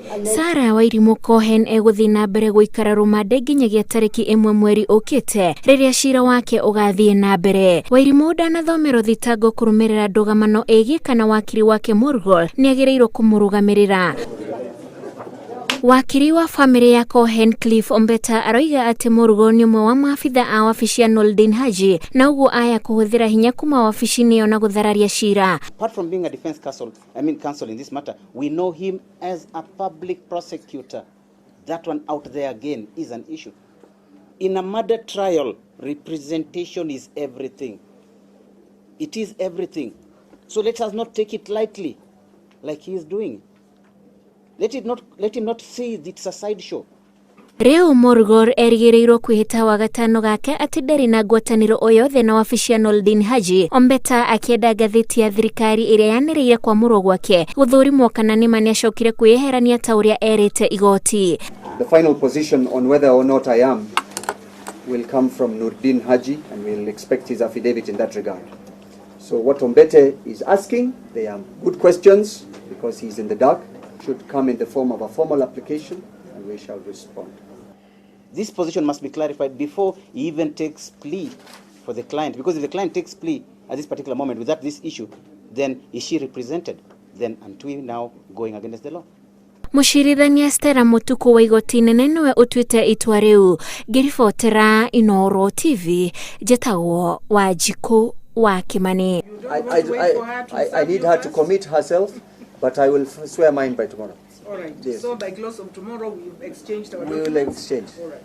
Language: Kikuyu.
Sarah Wairimũ Cohen egũthiĩ na mbere gũikara rũmande nginyagia tarĩki 1 mweri ũkĩte, rĩrĩa cira wake ũgathiĩ na mbere. Wairimũ ndanathomerwo thitango kũrũmĩrĩra ndũgamano ĩgiĩ kana wakiri wake Murgor nĩagĩrĩirwo kũmũrũgamĩrĩra. Wakiri wa famĩlĩ ya Cohen, Cliff Ombeta, aroiga atĩ Murgor nĩ ũmwe wa maabitha a wabici ya Noordin Haji, na ũguo aya kũhũthĩra hinya kuma wabici-inĩ ĩyo na gũthararia cira. Apart from being a defense counsel, I mean counsel in this matter, we know him as a public prosecutor. That one out there again is an issue. In a murder trial, representation is everything. It is everything. So let us not take it lightly, like he is doing. Let him not say it's a sideshow. Rĩu Murgor erĩgĩrĩirwo kwĩhĩta Wagatano gake atĩ ndarĩ na ngwatanĩro o yothe na wabici ya Noordin Haji. Ombeta akĩenda ngathĩti ya thirikari ĩrĩa yanĩrĩire kwamũrwo gwake gũthũrimwo kana nĩma nĩacokire kwĩyeherania ta ũrĩa erĩte igoti. The final position on whether or not I am will come from Nurdin Haji, and we'll expect his affidavit in that regard. So what Ombete is asking, they are good questions because he's in the dark, should come in the form of a formal application, and we shall respond. This position must be clarified before he even takes plea for the client. Because if the client takes plea at this particular moment without this issue, then is she represented? Then aren't we now going against the law? Mũcirithania Stella Mutuku wa igoti nene nĩwe ũtuĩte itua rĩu. Ngĩribotera Inooro TV, njĩtagwo Wanjikũ wa Kimani. I need her to commit herself, but I will swear mine by tomorrow. All right. Yes. So by close of tomorrow, we've exchanged our We will documents. exchange. All right.